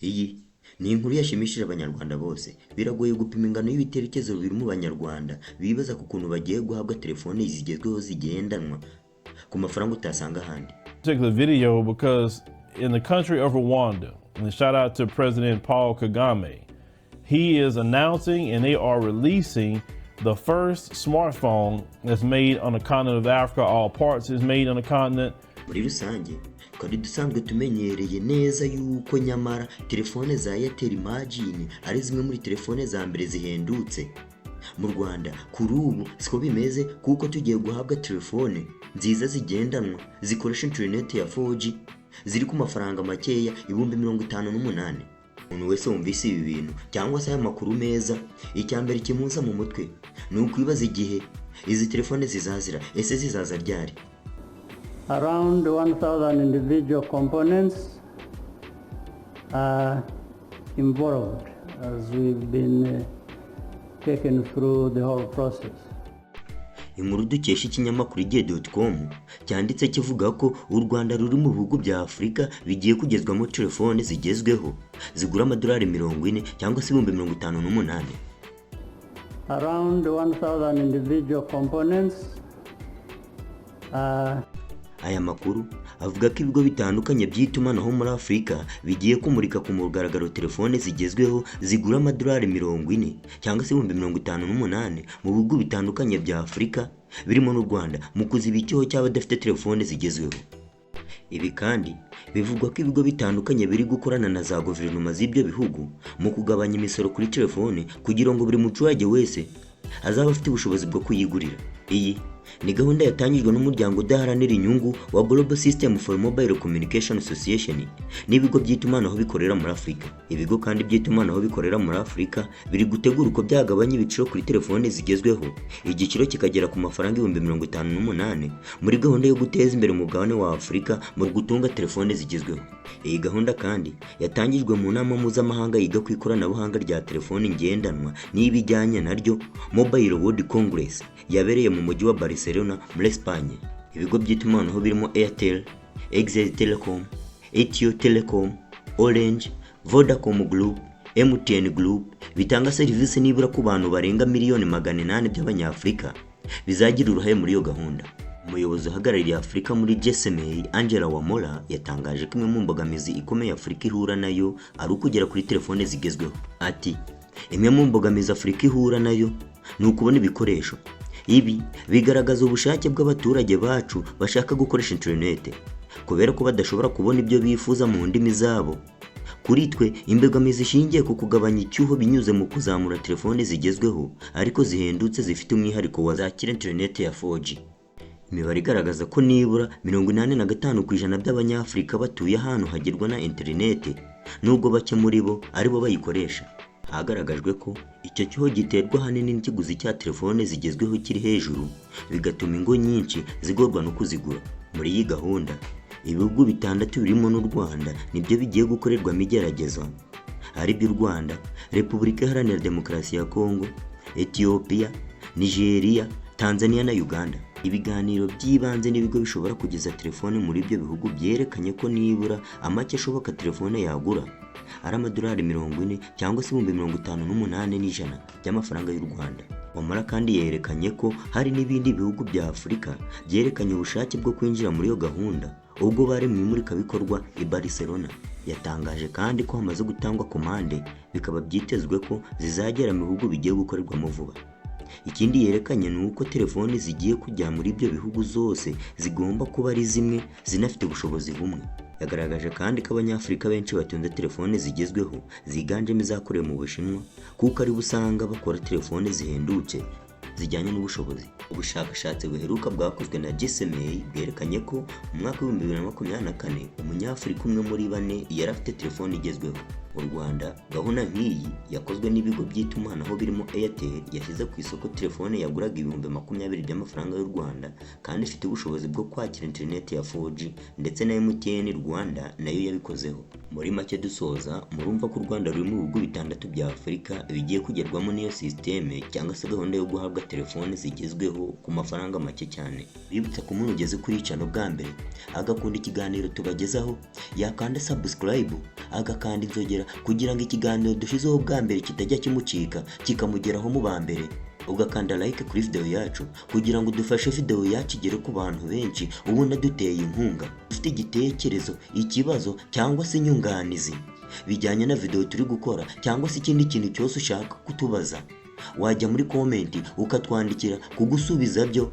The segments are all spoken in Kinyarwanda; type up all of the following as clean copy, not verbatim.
Iyi ni inkuru yashimishije Abanyarwanda bose. Biragoye gupima ingano y'ibitekerezo biri mu Banyarwanda bibaza ku kuntu bagiye guhabwa telefoni zigezweho zigendanwa ku mafaranga utasanga ahandi. Particular video because in the country of Rwanda, and shout out to President Paul Kagame, he is announcing and they are releasing the first smartphone that's made on the continent of Africa. All parts is made on the continent. Muri rusange twari dusanzwe tumenyereye neza yuko nyamara telefone za Airtel Imagine ari zimwe muri telefone za mbere zihendutse mu Rwanda. Kuri ubu siko bimeze, kuko tugiye guhabwa telefone nziza zigendanwa zikoresha interineti ya 4G ziri ku mafaranga makeya, 58,000. Umuntu wese wumvise ibi bintu cyangwa se aya makuru meza, icya mbere kimuza mu mutwe ni ukwibaza igihe izi telefone zizazira. Ese zizaza ryari? Around 1,000 individual components are involved as we've been taken through the whole process. Inkuru dukesha ikinyamakuru igihe.com cyanditse kivuga ko u Rwanda ruri mu bihugu bya Afurika bigiye kugezwamo telefone zigezweho zigura amadolari 40 cyangwa se 58,000. Around 1,000 individual components are Aya makuru avuga ko ibigo bitandukanye by'itumanaho muri Afurika bigiye kumurika ku mugaragaro telefone zigezweho zigura amadolari 40 cyangwa se 58,000 mu bihugu bitandukanye bya Afurika birimo n'u Rwanda, mu kuziba icyuho cy'abadafite telefone zigezweho. Ibi kandi bivugwa ko ibigo bitandukanye biri gukorana na za guverinoma z'ibyo bihugu mu kugabanya imisoro kuri telefone kugira ngo buri muturage wese azaba afite ubushobozi bwo kuyigurira. Iyi ni gahunda yatangijwe n'umuryango udaharanira inyungu wa Global System for Mobile Communication Association n'ibigo by'itumanaho bikorera muri Afurika. Ibigo kandi by'itumanaho bikorera muri Afurika biri gutegura uko byagabanya ibiciro kuri telefone zigezweho, igiciro kikagera ku mafaranga 58,000, muri gahunda yo guteza imbere umugabane wa Afurika mu gutunga telefone zigezweho. Iyi gahunda kandi yatangijwe mu nama mpuzamahanga yiga ku ikoranabuhanga rya telefoni ngendanwa n'ibijyanye naryo, Mobile World Congress, yabereye mu mujyi wa Barcelona muri Espagne. Ibigo by'itumanaho birimo Airtel, Exel Telecom, Ethio Telecom, Orange, Vodacom Group, MTN Group bitanga serivisi nibura ku bantu barenga miliyoni 800 by'Abanyafurika bizagira uruhare muri iyo gahunda. Umuyobozi uhagarariye Afurika muri GSMA, Angela Wamola, yatangaje ko imwe mu mbogamizi ikomeye Afurika ihura nayo ari ukugera kuri telefone zigezweho. Ati: "Imwe mu mbogamizi Afurika ihura nayo ni ukubona ibikoresho. Ibi bigaragaza ubushake bw'abaturage bacu bashaka gukoresha interinete kubera ko badashobora kubona ibyo bifuza mu ndimi zabo. Kuri twe, imbogamizi ishingiye ku kugabanya icyuho binyuze mu kuzamura telefone zigezweho ariko zihendutse, zifite umwihariko wa zakira interinete ya 4G." Imibare igaragaza ko nibura 85% by'Abanyafurika batuye ahantu hagerwa na interinete, nubwo bake muri bo aribo bayikoresha. Hagaragajwe ko icyo cyuho giterwa ahanini n'ikiguzi cya telefone zigezweho kiri hejuru, bigatuma ingo nyinshi zigorwa no kuzigura. Muri iyi gahunda, ibihugu bitandatu birimo n'u Rwanda nibyo bigiye gukorerwamo igerageza, aribyo u Rwanda, Repubulika Iharanira Demokarasi ya Kongo, Etiyopiya, Nigeria, Tanzania na Uganda. Ibiganiro by'ibanze n'ibigo bishobora kugeza telefone muri ibyo bihugu byerekanye ko nibura amake ashoboka telefone yagura ari amadolari 40 cyangwa se 58,100 by'amafaranga y'u Rwanda. Wamara kandi yerekanye ko hari n'ibindi bihugu bya Afurika byerekanye ubushake bwo kwinjira muri iyo gahunda ubwo bari mu imurikabikorwa i Barcelona. Yatangaje kandi ko hamaze gutangwa komande, bikaba byitezwe ko zizagera mu bihugu bigiye gukorerwamo vuba. Ikindi yerekanye ni uko telefoni zigiye kujya muri ibyo bihugu zose zigomba kuba ari zimwe, zinafite ubushobozi bumwe. Yagaragaje kandi ko Abanyafurika benshi batunze telefone zigezweho ziganjemo izakorewe mu Bushinwa, kuko aribo usanga bakora telefone zihendutse zijyanye n'ubushobozi. Ubushakashatsi buheruka bwakozwe na GSMA bwerekanye ko mu mwaka wa 2024 Umunyafurika umwe muri bane yari afite telefone igezweho. Mu Rwanda, gahunda nk'iyi yakozwe n'ibigo by'itumanaho birimo Airtel, yashyize ku isoko telefone yaguraga 20,000 by'amafaranga y'u Rwanda kandi ifite ubushobozi bwo kwakira interineti ya 4G, ndetse na MTN Rwanda nayo yabikozeho. Muri make dusoza, murumva ko u Rwanda ruri mu bihugu bitandatu bya Afurika bigiye kugerwamo n'iyo sisiteme cyangwa se gahunda yo guhabwa telefone zigezweho ku mafaranga make cyane. Bibutsa ko umuntu ugeze kuri channel bwa mbere agakunda ikiganiro tubagezaho yakanda subscribe, agakanda inzogera. akazogera kugira ngo ikiganiro dushyizeho bwa mbere kitajya kimucika, kikamugeraho mu ba mbere, ugakanda like kuri video yacu kugira ngo dufashe video yacu igere ku bantu benshi, ubona duteye inkunga. Ufite igitekerezo, ikibazo cyangwa se inyunganizi bijyanye na video turi gukora, cyangwa se ikindi kintu cyose ushaka kutubaza, wajya muri comment ukatwandikira. Kugusubiza byo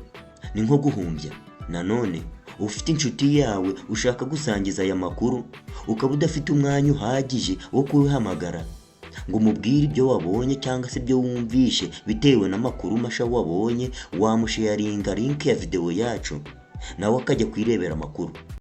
ni nko guhumbya. Nanone ufite inshuti yawe ushaka gusangiza aya makuru, ukaba udafite umwanya uhagije wo kubihamagara ngo umubwire ibyo wabonye cyangwa se ibyo wumvishe bitewe n'amakuru masha wabonye, wamusharinga link ya video yacu nawe akajya kwirebera amakuru.